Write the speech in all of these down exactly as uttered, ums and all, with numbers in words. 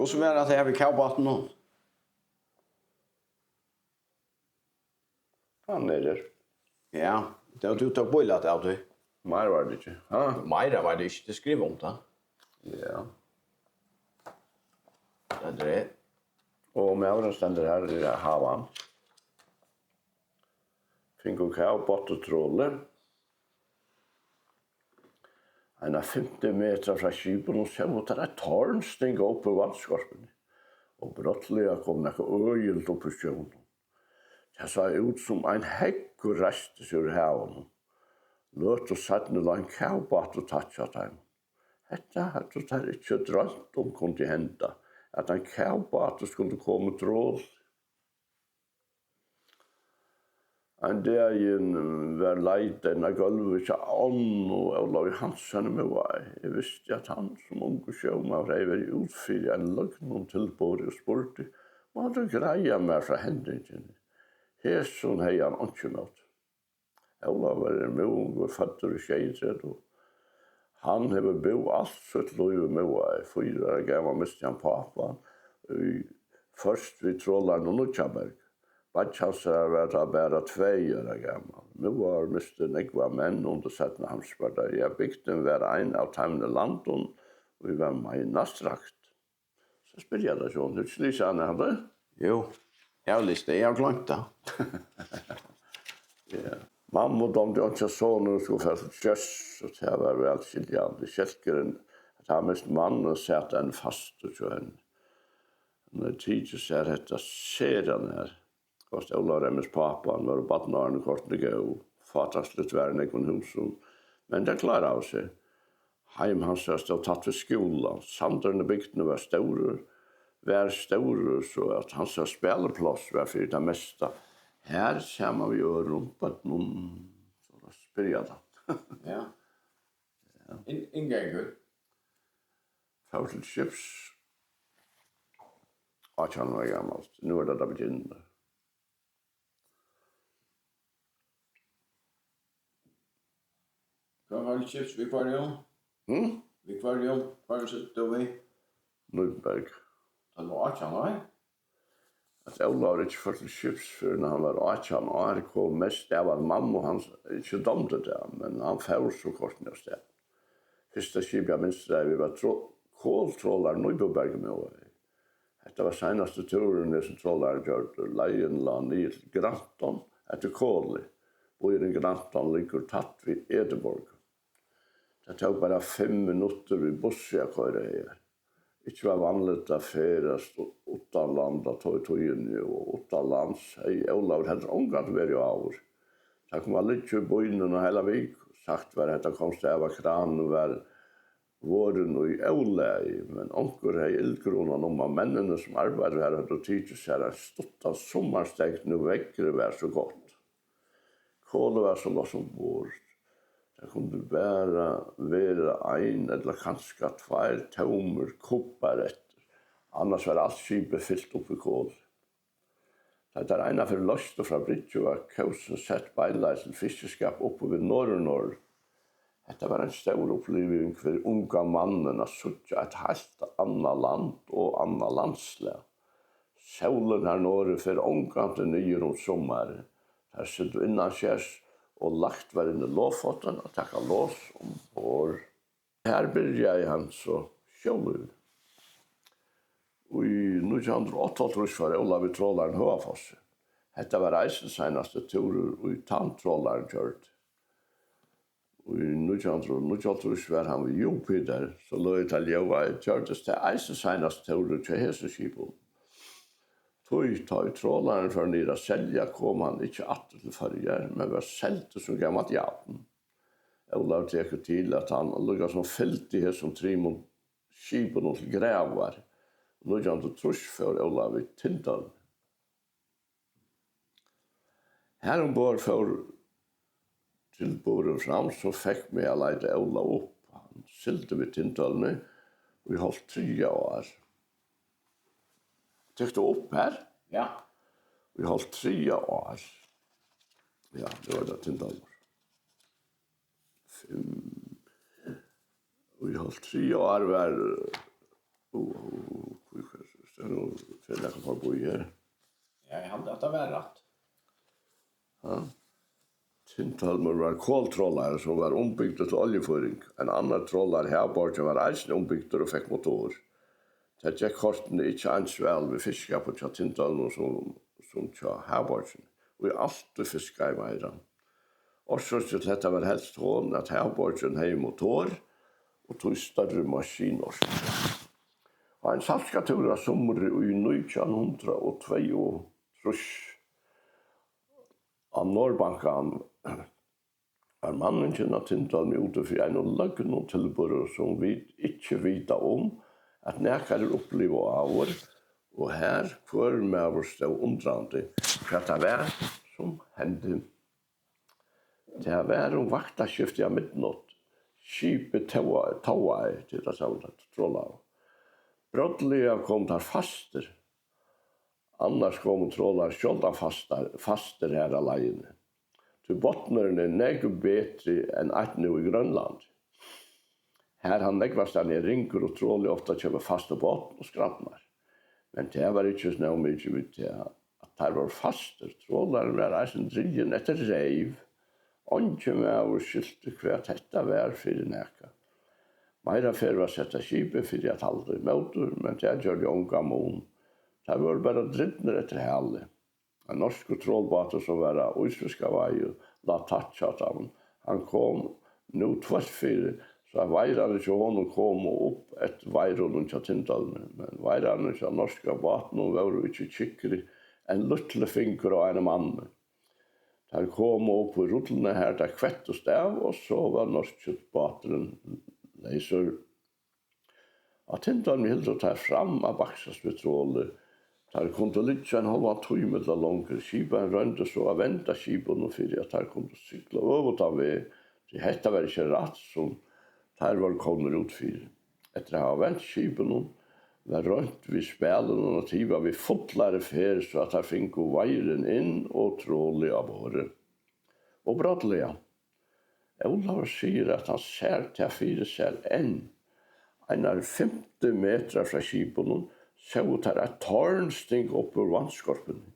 Hvussu var hatta her við kavbátinum? Hann er her. Ja, tað var tú tók bílæt av tí. Meir var tað ikki. Ha? Meira var tað ikki, tað skriva um tað. Ja. Tað er tað. Og maðurin stendur her í havan. Fingu kavbátatrolið. Einar fimti metrar frá skipinum sóu teir eitt torn stinga upp úr vatnskorpuni, og brádliga kom nakað øgiligt upp úr sjónum. Tað sá út, sum ein heggur reisti seg úr havinum. Løtu seinni lá ein kavbátur tætt hjá teimum. Hetta høvdu teir ikki droymt um kundi henda, at ein kavbátur skuldi koma í trol. Ein dagin var leitin á gólvi hjá Onnu og Ólavi Hansen í Miðvági. Eg visti, at hann sum ungur sjómaður hevði verið út fyri einum løgnum tilburði og spurdi, um hann vildi greiða mær frá hendingini. Hesum hevði hann einki ímóti. Ólavur er miðvágur, føddur í sjeyogtretivu. Hann hevur búð alt sítt lív í Miðvági. Fýra ára gamal misti hann pápan í, fyrst við trolaranum Nýggjaberg. Beiggi hansara var tá bara tvey ára gamal. Miðvágur misti nógvar menn undir seinna heimsbardaga. Ja, bygdin var ein av teimum í landinum, ið var meinast rakt. So spyrji eg teg, Sjón, hevur tú ikki lisið hana, hevur tú? Jú, eg havi lisið tað, eg havi gloymt tað. Ja. Mammu dámdi einki, at sonurin skuldi fara til sjós, og tað var væl skiljandi. Skelkurin, at hann misti mannin, sat enn fastur hjá henni. Hon hevði tikið sær hetta sera nær. Hóast Ólavur hevði mist pápan, vóru barnaárini kortini góð. Fátæksligt var í nógvum húsum, men tey kláraðu seg. Heim hansara stóð tætt við skúlan. Sandurin í bygdini var stórur, var stórur, so at hansara spælipláss var fyri tað mesta har saman við øðrum børnum. So spyrja tað. Ja. Ja. Inn-, inngangur. Fór til skips átjan ára gamalt. Nú er tað tað byrjandi. Hvar var skips við hvørjum? Hm? Við hvørjum? Hvørjum situr tú við? Nýberg. Tað var átjan ár? At Ólavur ikki fór til skips fyrr enn hann var átjan ár, kom mest av, at mammu hans ikki dámdi tað, men hann fór so kortini avstað. Fyrsta skipið, hann mynstraði við, var tro-, koltrolarin Nýbúberg í Miðvági. Hetta var seinasti túrur, hesin trolari gjørdi. Leiðin lá niður til Granton eftir koli. Býurin Granton liggur tætt við Edinborg. Tað tók bara fimm minuttir við bussi at koyra hagar. Ikki var vanligt at ferðast u-, uttanlands á tí tíðini, og uttanlands hevði Ólavur heldur ongantíð verið áður. Tað kom at liggja í býnum eina heila viku. Sagt var, at hetta komst av, at kranin var vorðin í ólagi, men onkur hevði illgrunan um, at menninir, sum arbeiddu har, høvdu tikið sær ein stuttan summarsteðg, nú veðrið var so gott. Kolið var so lágt sum borð. Tað kundi bara vera ein ella kanska tveir tómir kubbar eftir. Annars var alt skipið fylt upp við kol. Tá teir einaferð loystu frá bryggju, var kósin sett beinleiðis til fiskiskap uppi við Norðurnoreg. Hetta var ein stór uppliving fyri unga mannin at síggja eitt heilt annað land og annað landslag. Sólin har norðuri fer ongantíð niður um summarið. Teir sigldu innanskers, og lagt var inn í Lofoten at taka los umborð. Har byrjaði hann so sjólívið. Í nítjan hundrað og áttaoghálvtrýss fór Ólavur við trolaranum Høgafossi. Hetta var eisini seinasti túrur, ið tann trolarin gjørdi. Í nítjan hundrað og níggjuoghálvtrýss var hann við Jupiter, so løgið tað ljóðaði, gjørdist tað eisini seinasti túrur hjá hesum skipum. Tí, tá ið trolarin fór niður at selja, kom hann ikki aftur til Føroyar, men var seldur sum gamalt jarn. Ólavur tekur til, at hann líkasum fylgdi hesum trimum skipunum til gravar. Nítjan hundrað og trýss fór Ólavur við Tindhólmi. Har umborð fór tilburðurin fram, sum fekk meg at leita Óla upp. Hann sigldi við Tindhólmi í hálvt triðja ár. Tekur tú upp har? Ja. Í hálvt triðja ár. Ja, tað var tað Tindhólmur. Fimm. Og í hálvt triðja ár var, uh, uh, uh, uh, Nú fer nakar forbí her. Ja, eg haldi, at tað var rætt. Ja. Tindhólmur var koltrolari, sum var umbygdur til oljufýring. Ein annar trolari, Havborgin, var eisini umbygdur og fekk motor. Tað gekk kortini ikki eins væl við fiskiskapinum hjá Tindhólmum sum, sum hjá Havborgini, ið altíð fiskaði meira. Orsøkin til hetta var helst hon, at Havborgin hevði motor og tí størri maskinorku. Á ein saltkjøtstúri á sumri í nítjan hundrað og tveyogtrýss á Norðbankanum var manningin á Tindhólmi úti fyri einum løgnum tilburði, sum vit ikki vita um, at nakar hevur upplivað áður, og har hvør maður stóð undrandi, hvat tað var, sum hendi. Tað var um vaktarskiftið á midnátt. Skipið tóaði, tóaði, til tað sólar trolaðu. Brádliga komu teir fastir. Annars komu trolarar sjáldan fastar, fastir har á leiðini. Tí botnurin er nógv betri enn eitt nú í Grønlandi. Har hann nógvastaðni er ringur og trolið ofta kemur fast á botn og skrædnar. Men tað var ikki nóg mikið við tað, at teir vóru fastir. Trolarin var eisini drigin eftir reyv. Eingin maður skilti, hvat hetta var fyri nakað. Meira ferð var sett á skipið fyri at halda ímóti, men tað gjørdi ongan mun. Teir vóru bara dripnir eftir hali. Ein norskur trolbátur, sum var á ísfiskaveiði, lá tætt hjá teimum. Hann kom nú tvørt fyri, so at veirarnir hjá honum komu upp eftir veirunum hjá Tindhólmi, men veirarnir hjá norska bátinum vóru ikki tjykkri enn lítlir fingur á einum manni. Teir komu upp í rulluna, har teir kvettust av, og so var norski báturin leysur. Á Tindhólmi hildu teir fram at baksast við troli. Teir kundu liggja ein hálvan tíma ella longur. Skiparin royndi so at venda skipinum, fyri at teir kundu sigla øvutan veg, tí hetta var ikki rætt, sum teir vóru komnir út fyri. Eftir at hava vent skipinum, var roynt við spælinum at hiva við fullari ferð, so at teir fingu veirin inn og trolið á borðið. Og brádliga. Ólavur sigur, at hann sær tað fyri sær enn. Einar fimti metrar frá skipinum sóu teir eitt torn stinga upp úr vatnskorpuni.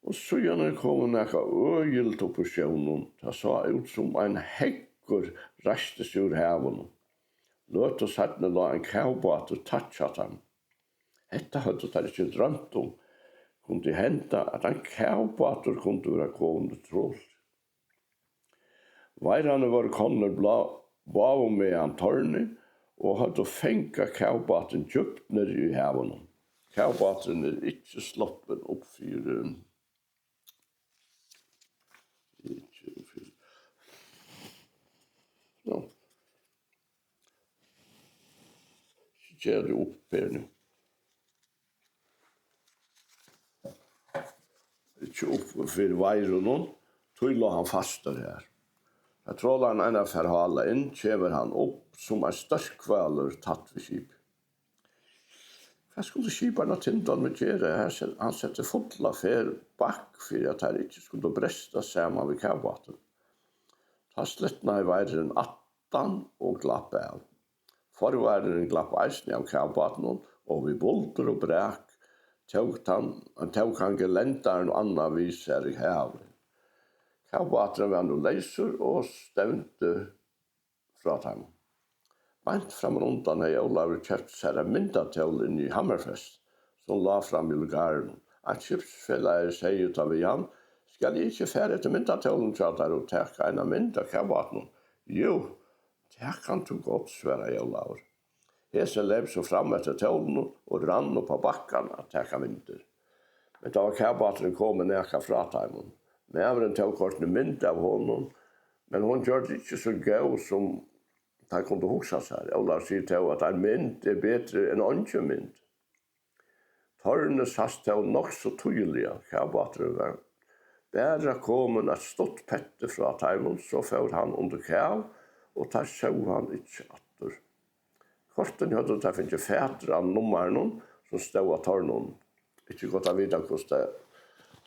Og síðani kom nakað øgiligt upp úr sjónum. Tað sá út, sum ein heggur reisti seg úr havinum. Løtu seinni lá ein kavbátur tætt hjá teimum. Hetta høvdu teir ikki droymt um. Kundi henda, at ein kavbátur kundi vera komin í trol? Veirarnir vóru komnir blá-, báðumegin tornið og høvdu fangað kavbátin djúpt niðri í havinum. Kavbáturin er ikki sloppin upp fyri, ikki fyri, nú, ikki gera tað upp her nú. Ikki upp fyri veirunum, tí lá hann fastur har. Tá trolarin eina ferð hálar inn, kemur hann upp sum ein stórhvalur tætt við skipið. Hvat skuldi skiparin á Tindhólmi gera? Har se-, hann setti fulla ferð bakk fyri, at teir ikki skuldu bresta saman við kavbátin. Tá slitnaði veirurin aftan og glapp av. Forveirurin glapp eisini av kavbátinum, og við buldur og brak tók hann, tók hann gelendaran og annað við sær í havið. Kavbáturin var nú leysur og stevndi frá teimum. Beint frammanundan hevði Ólavur keypt sær eitt myndatól inni í Hammerfest, sum lá frammi í lugarinum. Ein skipsfelagi segði tá við hann: "Skal eg ikki fara eftir myndatólum hjá tær og taka eina mynd av kavbátinum?" "Jú, tað kanst tú gott," svaraði Ólavur. Hesin leyp so fram eftir tólunum og rann upp á bakkan at taka myndir. Men tá var kavbáturin komin nakað frá teimum. Maðurin tók kortini mynd av honum, men hon gjørdist ikki so góð, sum teir kundu hugsa sær. Ólavur sigur tó, at ein mynd er betri enn eingin mynd. Tornið sæst tó nokk so týðiliga. Kavbáturin var bara komin eitt stutt petti frá teimum, so fór hann undir kav, og teir sóu hann ikki aftur. Kortini høvdu teir fingið fatur á nummarinum, sum stóð á torninum. Ikki gott at vita, hvussu tað,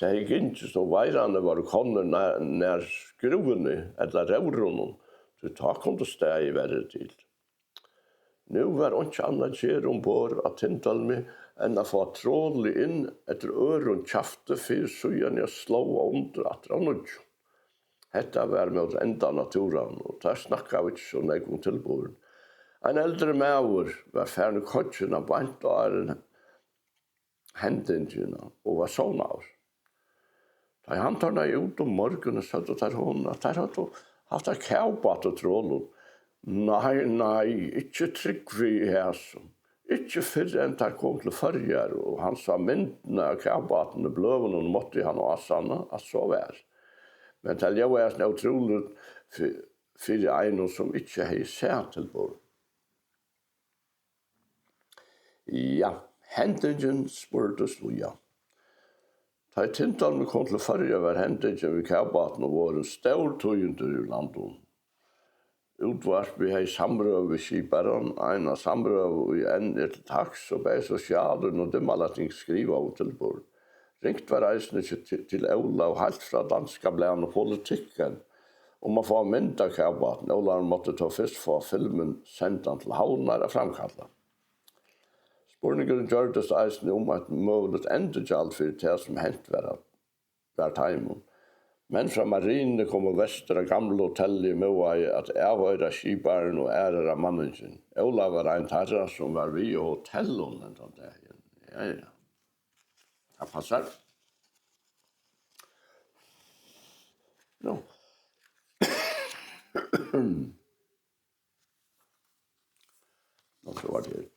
tað hevði gingist, um veirarnir vóru komnir nær, nær skrúvuni ella róðrinum, tí tá kundi staðið verri til. Nú var einki annað at gera umborð á Tindhólmi enn at fáa trolið inn eftir øðrum kjafti fyri síðani at sláa undir aftur av nýggjum. Hetta var móti endan á túrinum, og teir snakkaðu ikki so nógv um tilburðin. Ein eldri maður var farin í koyggina beint áðrenn hendingina og var sovnaður. Tá ið hann tørnaði út um morgunin, søgdu teir honum, at teir høvdu havt eitt kavbát í trolum. Nei, nei, ikki trúgvi eg hasum. Ikki fyrr enn teir komu til Føroyar, og hann sá myndina av kavbátinum í bløðunum, mátti hann ásanna, at so var. Men tað ljóðaði eisini ótrúligt fyri, fyri einum, sum ikki hevði sæð tilburðin. Ja, hendingin spurdi Svíar. Tá ið Tindhólmur kom til Føroya, var hendingin við kavbátinum vorðin stór tíðindi í landinum. Útvarpið hevði samrøðu við skiparan, eina samrøðu, ið enn er til taks, og bæði Sosialen og Dimmalætting skrivaðu um tilburðin. Ringt var eisini til, til, til Ólav heilt frá danska blaðnum Politiken um at fáa mynd av kavbátinum. Ólav mátti tó fyrst fáa filmin sendan til Havnar at framkalla. Spurningurin gjørdist eisini um eitt møguligt endurgjald fyri tað, sum hent var, var teimum. Menn frá marinuni komu vestur á gamla hotellið í Miðvági at avhoyra skiparan og aðrar av manningini. Ólav var ein teirra, sum var við á hotellinum hendan dagin. Ja, ja. Tað passar. Nú. Nú, so var tað.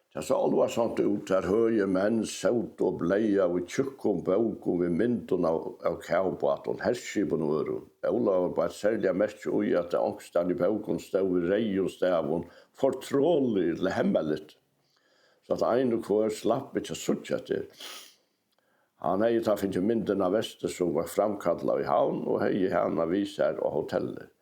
Tað sá álvarsamt út, har høgir menn sótu og blaðaðu í tjúkkum bókum við myndum av, av kavbátum, herskipum og øðrum. Ólavur beit serliga merki í, at tað onkustaðni í bókum stóð við reyðum stavum: Fortroligt ella hemmeligt, so at ein og hvør slapp ikki at síggja eftir. Hann hevði tá fingið myndina vestur, sum var framkallað í Havn, og hevði hana við sær á hotellið.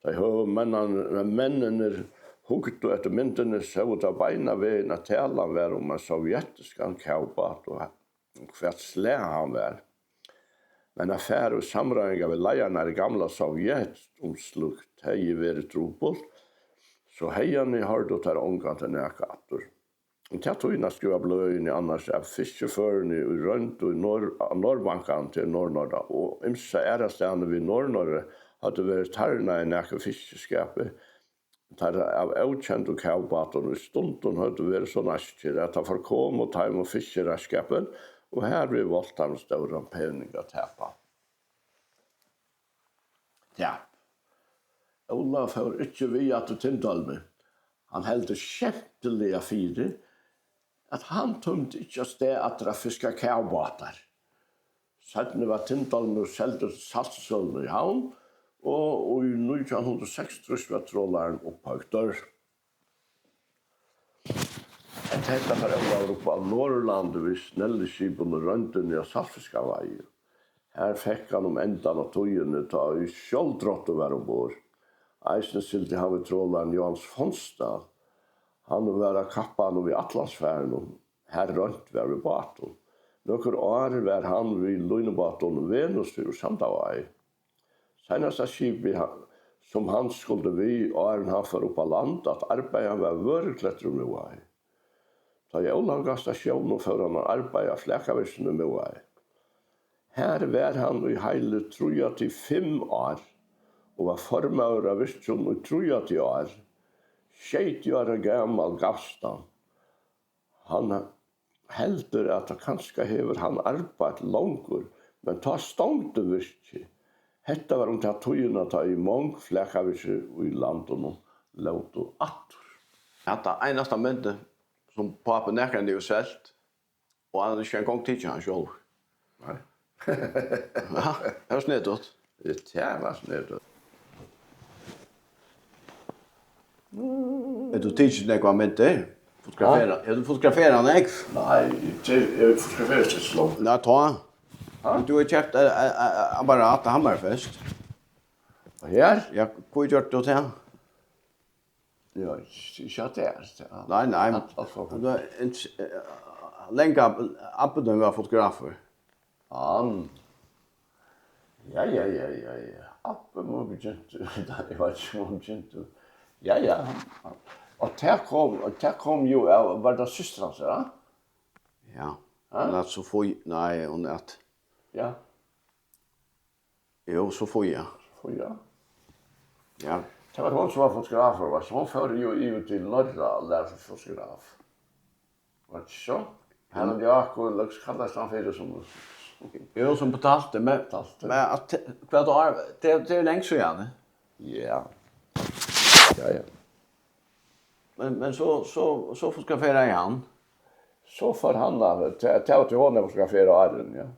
Tá ið høvuðsmenninir, menninir hugdu eftir myndini, sóu teir beinan vegin, at talan var um ein sovjetiskan kavbát, og, og hvat slag hann var. Men at fara í samráðingar við leiðararnar í gamla Sovjet um slíkt hevði verið trupult, so haðani hoyrdu teir ongantíð nakað aftur. Um ta tíðina skriva bløðini annars, at fiskiførini í roynd í Norð-, á Norðbankan til Norðnorra og ymsa aðrastaðni við Norðnorra høvdu verið tarnað í nakrum fiskiskapi. Teir av ókendum kavbátum í stundum høvdu verið so naskir, at tað forkom teimum fiskireiðskapin, og harvið volt teimum stóran pening at tapa. Ja, Ólavur fór ikki við aftur til Tindhólmi. Hann heldur skemtiliga fyri, at hann tímdi ikki avstað aftur at fiska kavbátar. Seinni varð Tindhólmur seldur til Saltsøluna í Havn, og í nítjan hundrað og seksogtrýss varð trolarin upphøgdur. Eftir hetta fór Ólavur upp á Norðurlandi við snelluskipum í royndini á saltfiskaveiði. Har fekk hann um endan á tíðini, tá ið sjálvdráttur var umborð. Eisini sigldi hann við trolaranum Jóanes Fonsdal. Hann var á kappanum við Atlantsfarinum, har roynt var við bátum. Nøkur ár var hann við línubátinum Venus úr Sandavági. Seinasta skipið, hann, sum hann skuldi við, áðrenn hann fór upp á land at arbeiða, var Vørðuklettur í Miðvági. Tá ið Ólavur gavst av sjónum, fór hann at arbeiða á flakavirkinum í Miðvági. Har var hann í heili tríati fimm ár og var formaður á virkinum í tríati ár. Sjeyogtretivu ára gamal gavst hann. Hann heldur, at kanska hevur hann arbeitt longur, men tá stongdi virkið. Hetta var um ta tíðina, tá ið mong flakavirki í landinum lótu aftur. Hatta einasta myndin, sum pápin nakrantíð hevur selt, og hann hevur ikki eingong tikið hann sjálvur. Nei. Ja, tað var sniðugt. Ja, tað var sniðugt. Hevur tú tikið nógvar myndir? Fotograferað? Ha? Hevur tú fotograferað nógv? Nei, eg, eg fotograferi ikki so langt. Nei, tá. Ha? Men tú hevur keypt, eh, eh, eh, apparat á Hammerfest. Og her? Ja, hví gjørdi tú tað? Ja, ikki, ikki at tað er, ja. Nei, nei. Alt, alt for... Tað er ein, eh, langa abbi tín var fotografur. Hann. Ja, ja, ja, ja, ja. Abbi mín begynti, nei, eg veit ikki, um hann begynti. Ja, ja, hann, hann, Og tað kom, og tað kom jú av, var tað systir hansara? Ja. Ha? Hon æt Sofie, nei, hon æt, ja. Jú, Sofia. Sofia. Ja. Tað var hon, sum var fotografur, veitst tú. Hon fór jú yvir til Norra og lærdi seg fotograf. Var tað ikki so? Har hon Jákup, ella hvat kallaðist hann fyri, sum... Jú, sum fortaldi, men, fortaldi, men at, hvat ár, tað, tað er langt síðani. Ja. Ja, ja. Men, men so, so, so fotograferaði hann. So fór hann, tað, tað var til hon, eg fotograferaði áðrenn, ja.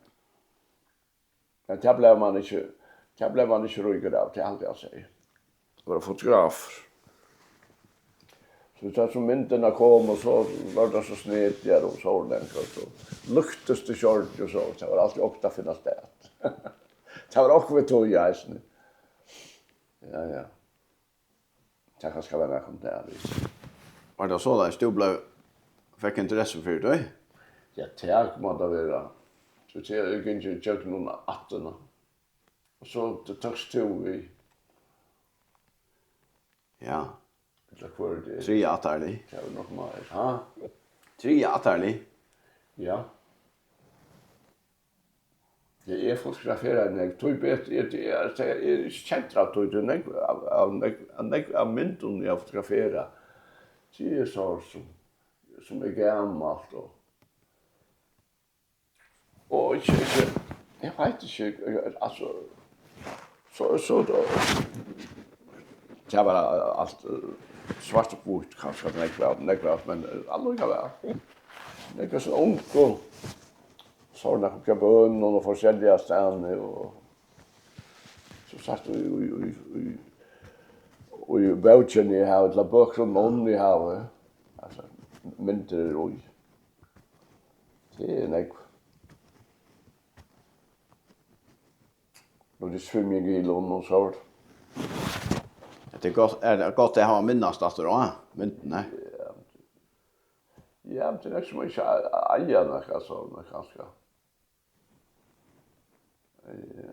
Men tað bleiv mann ikki, tað bleiv mann ikki ríkur av, tað haldi eg, at siga. At vera fotografur. So tá sum myndirnar komu, so var tað so snedigar og so, og so líktist tað skjótt og so, tað var altíð okkurt at finna stað. Tað var okkurt við tí eisini. Ja, ja. Tað kanska var nakað um tað, veit ikki. Var tað soleiðis, tú bleiv, fekk interessu fyri tí? Ja, tað má tað vera. So tað er gingið ígjøgnum ættina. Og so t-, tókst tú við. Ja. Ella hvør er tað? Triðja ættarlið. Tað er nokk meir, ha? Triðja ættarlið. Ja. Ja, eg fotograferaði nógv, tíbetur, eg, eg, eg, eg eri ikki kendur av tí, tí nógv av, av, nógv, av, nógv av myndum, eg havi fotograferað, tað er so, sum, sum er gamalt, og, og ikki, ikki, eg veit ikki, altso, so, so, tað var alt, eh, svart og hvítt, kanska, nógv av, nógv av, men, eh, allíkavæl. Nógv av so ungum, so var nakað uppi á Bønum og forskelliga staðni, og so sært tú í, í, í, í, í bókini, eg havi, ella bøkur um monnum, eg havi, altso, myndir eru í. Tað er nógv. Og tað er svimjing í honum og so. Tað er gott, er tað gott at hava minnast aftur á myndini. Ja. Ja, men tað er nógv sum ikki ei-, eiga nakað sovorðið, kanska. Eh,